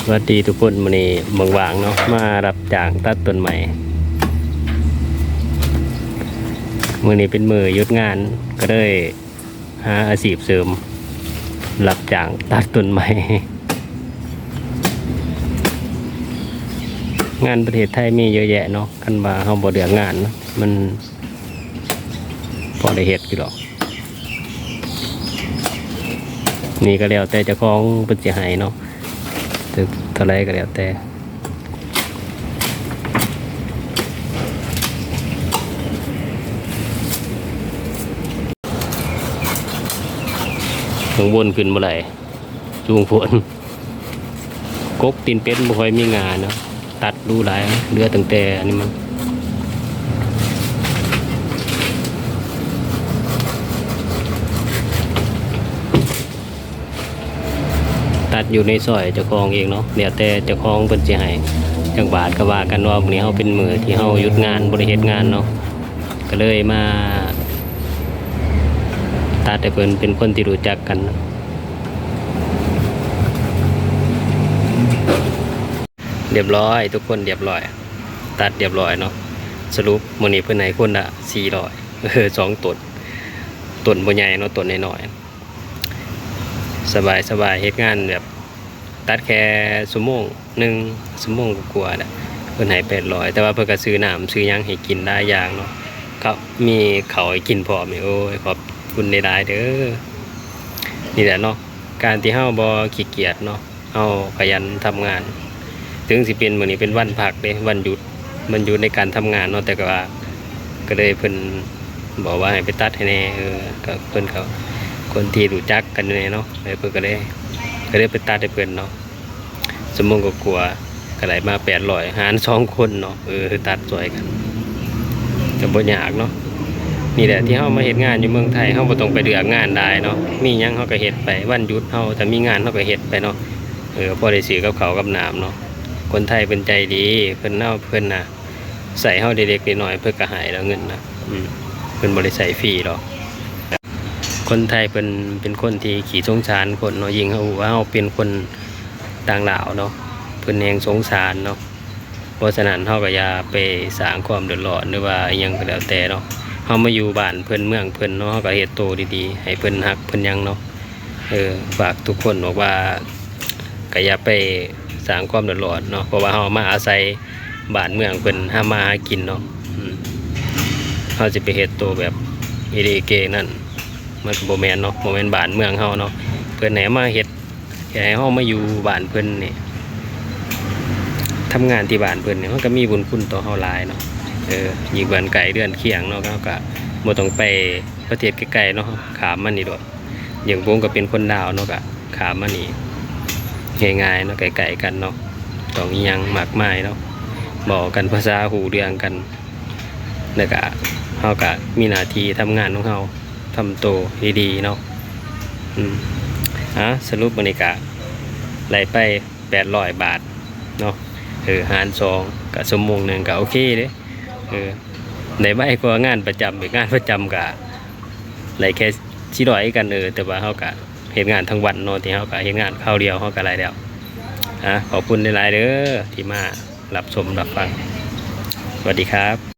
ສະຫວັດດີທຸກຄົນ, ມື້ນີ້ວ່າງໆເນາະ ມາຮັບຈ້າງຕັດຕົ້ນໄມ້. ມື້ນີ້ເປັນມື້ຢຸດງານ ກໍເລີຍຫາອາຊີບເສີມ ຮັບຈ້າງຕັດຕົ້ນໄມ້. ງານປະເທດໄທມີເຍອະແຍະເນາະ, ຄັນວ່າເຮົາບໍ່ເລືອກງານ ມັນພໍໄດ້ເຮັດຢູ່ດອກ. ນີ້ກໍແລ້ວແຕ່ເຈົ້າຂອງເພິ່ນຊິໃຫ້ເນາະ, ເທົ່າໃດກໍແລ້ວແຕ່. ຂ້າງບົນຂຶ້ນບໍ່ໄດ້ ສູງໂພດ. ກົກຕີນເປັດບໍ່ຄ່ອຍມີງ່າເນາະ, ຕັດດູຫຼາຍ, ເຫຼືອຕັ້ງແຕ່ອັນນີ້ມັນ ຕັດຢູ່ໃນຊອຍເຈົ້າຂອງເອງເນາະ, ແລ້ວແຕ່ເຈົ້າຂອງເພິ່ນຊິໃຫ້ຈັກບາດກໍວ່າກັນເນາະ. ມື້ນີ້ເຮົາເປັນມື້ທີ່ເຮົາຢຸດງານ ບໍ່ໄດ້ເຮັດງານເນາະ, ກໍເລີຍມາຕັດໃຫ້ເພິ່ນ, ເປັນຄົນທີ່ຮູ້ຈັກກັນ. ຮຽບຮ້ອຍ ທຸກຄົນ ຮຽບຮ້ອຍ, ຕັດຮຽບຮ້ອຍເນາະ. ສະຫຼຸບມື້ນີ້ເພິ່ນໃຫ້ຄົນລະສີ່ຮ້ອຍ ເອີ ສອງຕົ້ນ, ຕົ້ນບໍ່ໃຫຍ່ເນາະ ຕົ້ນນ້ອຍໆ. ສະບາຍໆ ເຮັດງານແບບຕັດແຄ່ຊົ່ວໂມງໜຶ່ງ ຊົ່ວໂມງກວ່າໆແຫຼະ, ເພິ່ນໃຫ້ແປດຮ້ອຍ ແຕ່ວ່າເພິ່ນກໍຊື້ນ້ຳຊື້ຫຍັງໃຫ້ກິນຫຼາຍຢ່າງເນາະ, ກໍມີເຂົ້າໃຫ້ກິນພ້ອມ. ໂອ້ຍ ຂອບຄຸນຫຼາຍໆເດີ. ນີ້ແຫຼະເນາະ ການທີ່ເຮົາບໍ່ຂີ້ກຽດເນາະ, ເຮົາຂະຫຍັນທຳງານ. ເຖິງຊິເປັນ ມື້ນີ້ເປັນວັນພັກເດ້ ວັນຢຸດ ວັນຢຸດໃນການທຳງານເນາະ, ແຕ່ກໍວ່າ ກໍເລີຍເພິ່ນບອກວ່າໃຫ້ໄປຕັດໃຫ້ແດ່. ເອີ ກໍເພິ່ນກໍຄົນທີ່ຮູ້ຈັກກັນແດ່ເນາະ, ເອີ ເພິ່ນກໍເລີຍ ກໍເລີຍໄປຕັດໃຫ້ເພິ່ນເນາະ. ຊົ່ວໂມງກວ່າໆ ກໍໄດ້ມາແປດຮ້ອຍ ຫານສອງຄົນເນາະ, ເອີ ຕັດຊ່ວຍກັນ ກໍບໍ່ຍາກເນາະ. ນີ້ແຫຼະທີ່ເຮົາມາເຮັດງານຢູ່ເມືອງໄທ ເຮົາບໍ່ຕ້ອງໄປເລືອກງານຫຼາຍເນາະ, ມີຫຍັງເຮົາກໍເຮັດໄປ, ວັນຢຸດເຮົາຖ້າມີງານເຮົາກໍເຮັດໄປເນາະ. ເອີ ພໍໄດ້ຊື້ກັບເຂົ້າກັບນ້ຳເນາະ. ຄົນໄທເພິ່ນໃຈດີ, ເພິ່ນເອົາ ເພິ່ນນະໃຊ້ເຮົາເລັກໆນ້ອຍໆ ເພິ່ນກໍໃຫ້ແລ້ວເງິນນະ, ອືມ ເພິ່ນບໍ່ໄດ້ໃຊ້ຟຣີດອກ. ຄົນໄທເພິ່ນເປັນຄົນທີ່ຂີ້ສົງສານຄົນເນາະ, ຍິ່ງເຮົາຮູ້ວ່າເຮົາເປັນຄົນຕ່າງດ້າວເນາະ, ເພິ່ນແຮ່ງສົງສານເນາະ. ເພາະສະນັ້ນເຮົາກໍຢ່າໄປສ້າງຄວາມເດືອດຮ້ອນ ຫຼືວ່າອີ່ຫຍັງກໍແລ້ວແຕ່ເນາະ. ເຮົາມາຢູ່ບ້ານເພິ່ນເມືອງເພິ່ນເນາະ, ເຮົາກໍເຮັດໂຕດີໆ ໃຫ້ເພິ່ນຮັກເພິ່ນຫຍັງເນາະ. ເອີ ຝາກທຸກຄົນບອກວ່າ ກໍຢ່າໄປສ້າງຄວາມເດືອດຮ້ອນເນາະ, ເພາະວ່າເຮົາມາອາໄສບ້ານເມືອງເພິ່ນ ຫາມາຫາກິນເນາະ. ອືມ ເຮົາຊິໄປເຮັດໂຕແບບອີເລເກນັ້ນ ມັນກໍບໍ່ແມ່ນເນາະ, ບໍ່ແມ່ນບ້ານເມືອງເຮົາເນາະ. ເພິ່ນໃຫ້ມາເຮັດ ໃຫ້ເຮົາມາຢູ່ບ້ານເພິ່ນນີ້ ທຳງານທີ່ບ້ານເພິ່ນນີ້ ມັນກໍມີບຸນຄຸນຕໍ່ເຮົາຫຼາຍເນາະ. ເອີ ຢູ່ບ້ານໃກ້ເຮືອນຄຽງເນາະ, ເຮົາກໍບໍ່ຕ້ອງໄປປະເທດໄກໆເນາະ, ຂ້າມມານີ້ໂລດ. ຢ່າງຜົມກໍເປັນຄົນລາວເນາະ, ກໍຂ້າມມານີ້ງ່າຍໆເນາະ, ໃກ້ໆກັນເນາະ, ຕ້ອງອີ່ຫຍັງມາກມາຍເນາະ, ເວົ້າກັນພາສາຮູ້ເລື່ອງກັນ. ແລ້ວກະເຮົາກະມີໜ້າທີ່ທຳງານຂອງເຮົາ, ທຳໂຕດີໆເນາະ. ອືມ ອາ ສະຫຼຸບມື້ນີ້ກະໄດ້ໄປແປດຮ້ອຍບາດເນາະ, ເອີ ຫານສອງ ກະຊົ່ວໂມງໜຶ່ງກະໂອເຄເດ້. ເອີ ໄດ້ໄວກວ່າງານປະຈຳອີກ, ງານປະຈຳກະໄດ້ແຄ່ສີ່ຮ້ອຍຄືກັນ. ເອີ ແຕ່ວ່າເຮົາກະເຮັດງານທັງວັນເນາະ, ທີ່ເຮົາກະເຮັດງານຄາວດຽວເຮົາກະໄດ້ແລ້ວ. ອາ ຂອບຄຸນຫຼາຍໆເດີ ທີ່ມາ ຮັບຊົມຮັບຟັງ. ສະຫວັດດີຄັບ.